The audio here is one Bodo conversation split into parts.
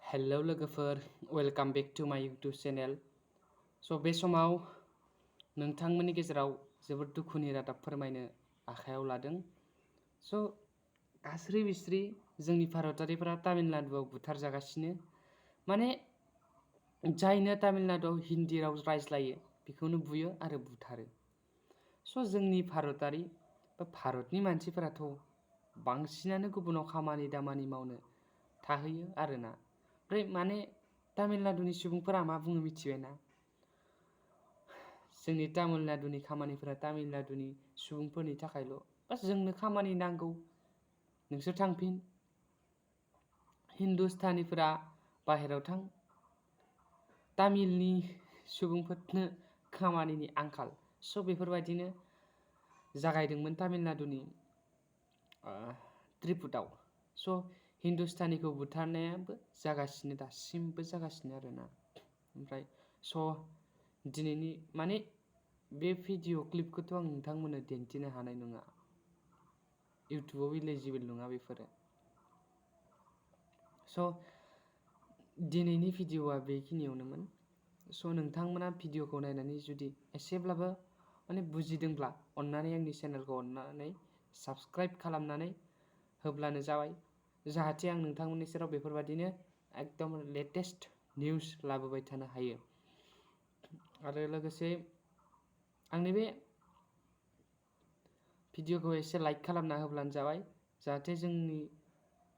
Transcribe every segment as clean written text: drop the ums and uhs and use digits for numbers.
हेलौ लोगोफोर, वेलकाम बेक टु माय इउटुब चेनेल। बे समाव नोंथांमोननि गेजेराव जोबोद दुखुनि रादाब फोरमायनो आखायाव लादों। गास्रि बिस्रि जोंनि भारतारिफोरा तामिलनाडुआव बुथारजागासिनो। माने जायनो तामिलनाडुआव हिन्दी राव रायज्लायो बेखौनो बुयो आरो बुथारो। जोंनि भारतारि बा भारतनि मानसिफोराथ' बांसिनानो गुबुनाव खामानि दामानि मावनो थाहैयो आरोना। ओमफ्राय माने तामिलनाडुनि सुबुंफोरा मा बुङो मिथिबायना? जोंनि तामिलनाडुनि खामानिफोरा तामिलनाडुनि सुबुंफोरनि थाखायल', बास जोंनो खामानि नांगौ, नोंसोर थांफिन। हिन्दुस्तानिफोरा बाहेरायाव थां, तामिलनि सुबुंफोरनो खामानिनि आंखाल। बेफोरबायदिनो जागायदोंमोन तामिलनाडुनि त्रिपुटाव। हिन्दुस्तानिखौ बुथारनायाबो जागासिनो, दासिमबो जागासिनो आरोना। ओमफ्राय दिनैनि माने बे भिडिअ क्लिपखौथ' आं नोंथांमोननो दिन्थिनो हानाय नङा, इउटुबाव इलिजिबोल नङा बेफोरो। दिनैनि भिडिअआ बेखिनियावनोमोन। नोंथांमोना भिडिअखौ नायनानै जुदि एसेब्लाबो माने बुजिदोंब्ला अन्नानै आंनि चेनेलखौ अन्नानै साबस्क्राइब खालामनानै होब्लानो जाबाय, जाहाथे आं नोंथांमोननि सेराव बेफोरबायदिनो एकदम लेटेस्ट निउस लाबोबाय थानो हायो। आरो लोगोसे आंनि बे भिडिअखौ एसे लाइक खालामना होब्लानो जाबाय, जाहाथे जोंनि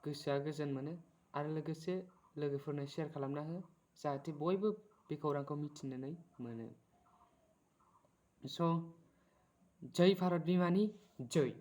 गोसोआ गोजोन मोनो। आरो लोगोसे लोगोफोरनो शेयार खालामना हो, जाहाथे बयबो बे खौरांखौ मिथिनानै मोनो। जय भारत बिमानि जय।